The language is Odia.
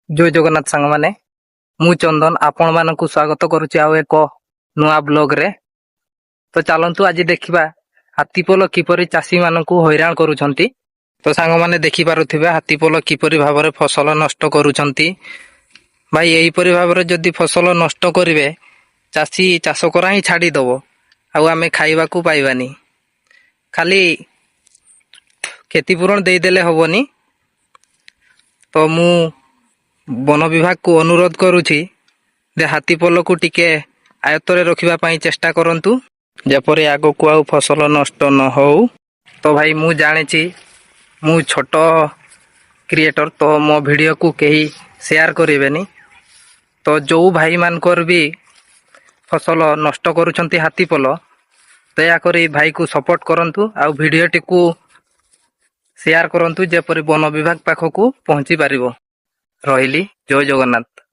ଜୟ ଜଗନ୍ନାଥ ସାଙ୍ଗମାନେ, ମୁଁ ଚନ୍ଦନ ଆପଣମାନଙ୍କୁ ସ୍ୱାଗତ କରୁଛି ଆଉ ଏକ ନୂଆ ବ୍ଲଗରେ। ତ ଚାଲନ୍ତୁ, ଆଜି ଦେଖିବା ହାତୀପଲ କିପରି ଚାଷୀମାନଙ୍କୁ ହଇରାଣ କରୁଛନ୍ତି। ତ ସାଙ୍ଗମାନେ, ଦେଖିପାରୁଥିବେ ହାତୀପଲ କିପରି ଭାବରେ ଫସଲ ନଷ୍ଟ କରୁଛନ୍ତି। ଭାଇ, ଏହିପରି ଭାବରେ ଯଦି ଫସଲ ନଷ୍ଟ କରିବେ, ଚାଷୀ ଚାଷ କରା ହିଁ ଛାଡ଼ିଦବ ଆଉ ଆମେ ଖାଇବାକୁ ପାଇବାନି। ଖାଲି କ୍ଷତିପୂରଣ ଦେଇଦେଲେ ହବନି। ତ ମୁଁ ବନ ବିଭାଗକୁ ଅନୁରୋଧ କରୁଛି ଯେ ହାତୀପଲକୁ ଟିକେ ଆୟତ୍ତରେ ରଖିବା ପାଇଁ ଚେଷ୍ଟା କରନ୍ତୁ, ଯେପରି ଆଗକୁ ଆଉ ଫସଲ ନଷ୍ଟ ନ ହଉ। ତ ଭାଇ, ମୁଁ ଜାଣିଛି ମୁଁ ଛୋଟ କ୍ରିଏଟର, ତ ମୋ ଭିଡ଼ିଓକୁ କେହି ସେୟାର କରିବେନି। ତ ଯେଉଁ ଭାଇମାନଙ୍କର ବି ଫସଲ ନଷ୍ଟ କରୁଛନ୍ତି ହାତୀପଲ, ଦୟାକରି ଭାଇକୁ ସପୋର୍ଟ କରନ୍ତୁ ଆଉ ଭିଡ଼ିଓଟିକୁ ସେୟାର କରନ୍ତୁ, ଯେପରି ବନ ବିଭାଗ ପାଖକୁ ପହଞ୍ଚି ପାରିବ। ରହିଲି, ଜୟ ଜଗନ୍ନାଥ।